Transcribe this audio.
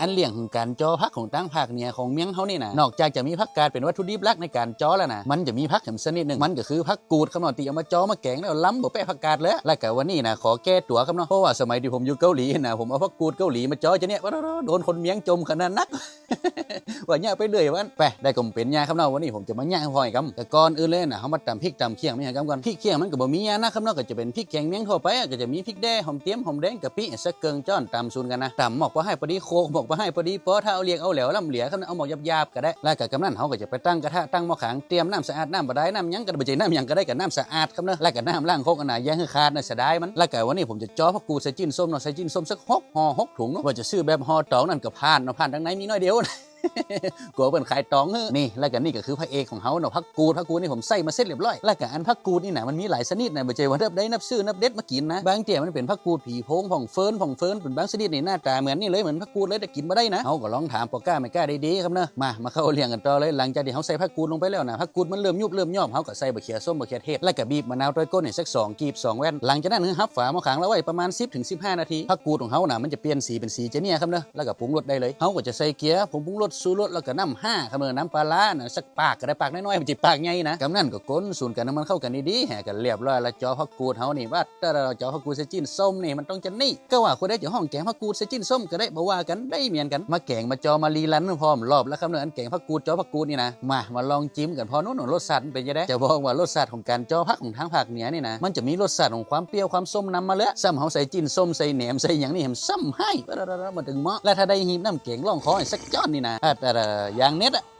ອັນເລື່ອງຂອງການຈໍຜັກຂອງທາງພາກເໜືອຂອງມຽງເຮົານີ້ນະ ນອກຈາກຈະມີຜັກກາດເປັນວັດຖຸດິບຫຼັກໃນການຈໍແລ້ວນະ ມັນຈະມີຜັກອີກຊະນິດໜຶ່ງ ມັນກໍຄືຜັກກູດຄຳເນາະ ທີ່ເອົາມາຈໍມາແກງແລ້ວລຳບໍ່ແພ້ຜັກກາດເລີຍ. ແລ້ວກໍວັນນີ້ນະ ຂໍແກ້ຕົວຄຳເນາະ ເພາະວ່າສະໄໝທີ່ຜົມຢູ່ເກົາຫຼີນະ ຜົມເອົາຜັກກູດເກາຫຼີມາຈໍຈະເນຍ ໂດນຄົນມຽງຈົ່ມຂະໜາດໜັກ ວ່າຍະໄປເລື້ອຍວ່າໄປ ໄດ້ກໍບໍ່ເປັນຫຍັງຄຳເນາະ. ວັນນີ້ຜົມຈະມາຍະໃຫ້ພໍ້ຄຳ ແຕ່ກ່ອນອື່ນເລີຍນະ ເຮົາມາຕຳພິກຕຳຂຽງໃຫ້ຄຳກ່ອນ. ພິກຂຽງມັນກໍບໍ່ມີຫຍັງນະຄຳເນາະ ກໍຈະເປັນພິກແກງມຽງທົ່ວໄປ ກໍຈະມີພິກແດ້ ຫອມຕຽມ ຫອມແດງ ກະປິ ສັກເກິ່ງ ຈ້ອນຕຳສູນກັນນະ ຕຳໝອກພໍໃຫ້ພໍດີ ໂຄກໝອກພໍໃຫ້ພໍດີ ພໍຖ້າເອົາຫຼຽກເອົາແຫຼວລຳຫຼຽຄຳເນາະ ເອົາໝອກຫຍາບໆກໍໄດ້. ແລ້ວກໍກຳນັ້ນເຮົາກໍຈະໄປຕັ້ງກະທະ ຕັ້ງໝໍ້ຂາງ ຕຽມນ້ຳສະອາດ ນ້ຳບາດານ ນ້ຳຫຍັງກໍໄດ້ ບໍ່ໃຊ່ນ້ຳຫຍັງກໍໄດ້ ກໍນ້ຳສະອາດຄຳເນາະ ແລ້ວກໍນ້ຳລ້າງຄົກອັນນະ ຢ່າໃຫ້ຂາດນະ ເສຍດາຍມັນ. ແລ້ວກໍວັນນີ້ຜົມຈະຈໍຜັກກູດໃສ່ຈີ້ນສົ້ມເນາະ ໃສ່ຈີ້ນສົ້ມສັກຫົກຫໍ່ຫົກຖົງເນາະ ວ່າຈະຊື້ແບບຫໍ່ຕອງນັ້ນກໍຜ່ານເນາະ ຜ່ານທາງໃນມີໜ້ອຍດຽວນະ ກົວເພິ່ນຂາຍຕອງເຮີ້. ນີ້ ແລ້ວກໍນີ້ກໍຄືພະເອກຂອງເຮົາເນາະ ຜັກກູດ. ຜັກກູດນີ້ຜົມໃສ່ມາເສັດລຽບລ້ອຍ ແລ້ວກໍອັນຜັກກູດນີ້ນະ ມັນມີຫຼາຍຊະນິດນະ ບໍ່ໃຊ່ວ່າແບບໃດນັບຊື້ນັບເດັດມາກິນນະ. ບາງເທື່ອມັນເປັນຜັກກູດຜີໂພງ ຜັກເຟີນ ຜັກເຟີນ ເປັນບາງຊະນິດນີ້ໜ້າຕາເໝືອນນີ້ເລີຍ ເໝືອນຜັກກູດເລີຍ ແຕ່ກິນບໍ່ໄດ້ນະ. ເຮົາກໍລອງຖາມພໍ່ຄ້າແມ່ຄ້າດີໆຄຳເນາະ. ມາ ມາເຂົ້າເລື່ອງກັນຕໍ່ເລີຍ. ຫຼັງຈາກທີ່ເຮົາໃສ່ຜັກກູດລົງໄປແລ້ວນະ ຜັກກູດມັນເລີ່ມຍຸບເລີ່ມຍອບ ເຮົາກໍໃສ່ບັກເຂືອສົ້ມ ບັກເຂືອເທດ ແລ້ວກໍບີບມະນາວຕ້ອຍກົ້ນໃຫ້ສັກສອງກີບ ສອງແວ່ນ. ຫຼັງຈາກນັ້ນ ເຮົາຮັບຝາໝໍ້ຂາງລະໄວ້ປະມານສິບເຖິງສິບຫ້ານາທີ ຜັກກູດຂອງເຮົານະ ມັນຈະປ່ຽນສີເປັນສີຈະເນຍຄຳເນາະ. ແລ້ວກໍປຸງລົດໄດ້ເລີຍ ເຮົາກໍຈະໃສ່ເກືອ ຜົງປຸງລົດ ຊູລົດ ແລ້ວກໍນ້ຳຫ້າຄຳເນາະ ນ້ຳປາລ້ານະ ສັກປາກກໍໄດ້ ປາກນ້ອຍໆ ບໍ່ໃຊ່ປາກໃຫຍ່ນະ. ກຳນັ້ນກໍກົນສູນກັນໃຫ້ມັນເຂົ້າກັນດີໆ ໃຫ້ກັນລຽບລ້ອຍ ແລ້ວຈໍຜັກກູດເຮົານີ້ ວ່າແຕ່ລະເຈົ້າ ຜັກກູດໃສ່ຈີ້ນສົ້ມນີ້ມັນຕ້ອງຈະນີ້ ກໍວ່າຜູ້ໃດຈະຮ້ອງແກງຜັກກູດໃສ່ຈີ້ນສົ້ມກໍໄດ້ ບໍ່ວ່າກັນ ໄດ້ເໝືອນກັນ. ມາແກງມາຈໍມາລີລັນພ້ອມລອບແລ້ວຄຳເນາະ ອັນແກງຜັກກູດ ຈໍຜັກກູດນີ້ນະ. ມາ ມາລອງຈິມກັນພໍ້ເນາະ ລົດຊາດມັນເປັນຈັ່ງໃດ. ຈະບອກວ່າລົດຊາດຂອງການຈໍຜັກຂອງທາງພາກເໜືອນີ້ນະ ມັນຈະມີລົດຊາດຂອງຄວາມປ່ຽວ ຄວາມສົ້ມນຳມາເລີຍ ຊ້ຳເຮົາໃສ່ຈີ້ນສົ້ມ ໃສ່ແໜມ ໃສ່ຫຍັງນີ້ ແຮມຊ້ຳຮ້າຍ ມາເຖິງເໝາະ ແລະ ຖ້າໄດ້ຮີບນ້ຳແກງລອງຄໍໃຫ້ສັກຈ້ອນນີ້ນະ ອາດ ອາດ ຢ່າງເດັດອະ.